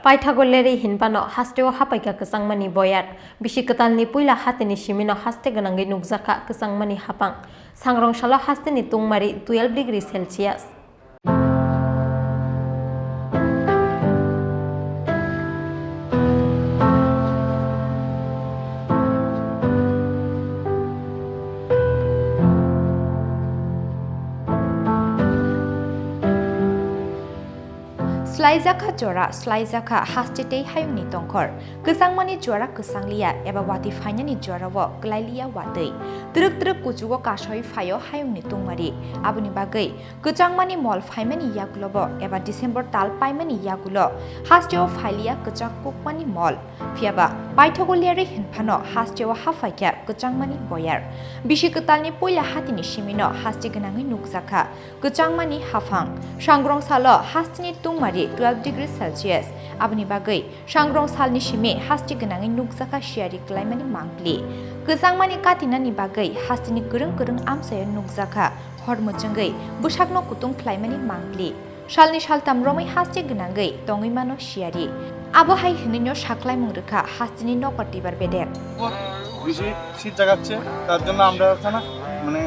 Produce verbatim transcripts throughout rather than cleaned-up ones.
Paithago lerwi hinphano hasteo haphaikha kwchangmani boyar. Bisi kwtalni puila hatini simino haste gwnangwi nukjakha kwchangmani haphang. Sangrong salo hasteni tungmari twelve degree Celsius. Slaijakha jora, slaijakha haste tei hayungni tongkhor. Kwchangmani jora kwchangliya eba watwi phainani jorao kwlailiya watwi. Twrwk twrwk kuchugo kasoi phaio hayungni tungmari. Aboni bagwi kwchangmani mol phaimani yagulobo eba December tal paimani yagulo hasteo phailiya kwchang kukmani mol. Phiyaba paithago lerwi hinphano hasteo haphaikha kwchangmani boyar. Bisi kwtalni puila hatini simino haste gwnangwi nukjakha kwchangmani haphang. Sangrong salo hasteni tungmari twelve degree Celsius. Aboni bagwi sangrong salni simi haste gwnangwi nukjakha siyari kwlaimani mangpli. Kwchangmani katinani bagwi hasteni kwrwng kwrwng amchaio nukjakha hor mwchwngwi bwsakno kutung khlaimani mangpli. Salni saltam romwi haste gwnangwi tongwi mano siyari. Abo hai hwnwino saklaimung rwkha hasteni nokbar twibar bedek. বেশি শীত জাগাচ্ছে, তার জন্য আমরা এখানে মানে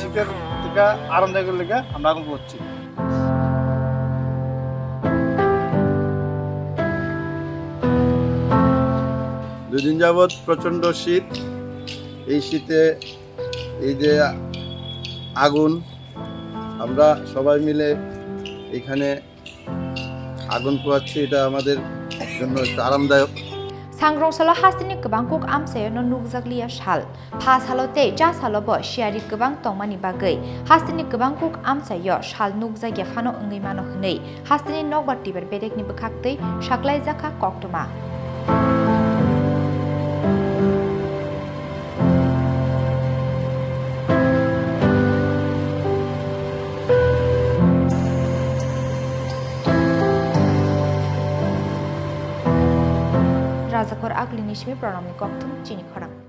শীতের থেকে আরামদায়কের লেগে আমরা আগুন করছি। দুদিন যাবৎ প্রচণ্ড শীত। এই শীতে এই যে আগুন, আমরা সবাই মিলে এখানে আগুন পোহাচ্ছি, এটা আমাদের জন্য একটু আরামদায়ক। Sangrong salo hasteni kwbang kuk amchaio no nukjakliya sal. Pha salo tei cha salo bo siyari kwbang tongmani bagwi hasteni kwbang kuk amchaio sal nukjakya phano wngwi mano hwnwi hasteni nokbar twibar bedekni bwkhaktwi saklaijakha koktwma. Rajakor Agulini simi Pranamni koktwma chini khorang.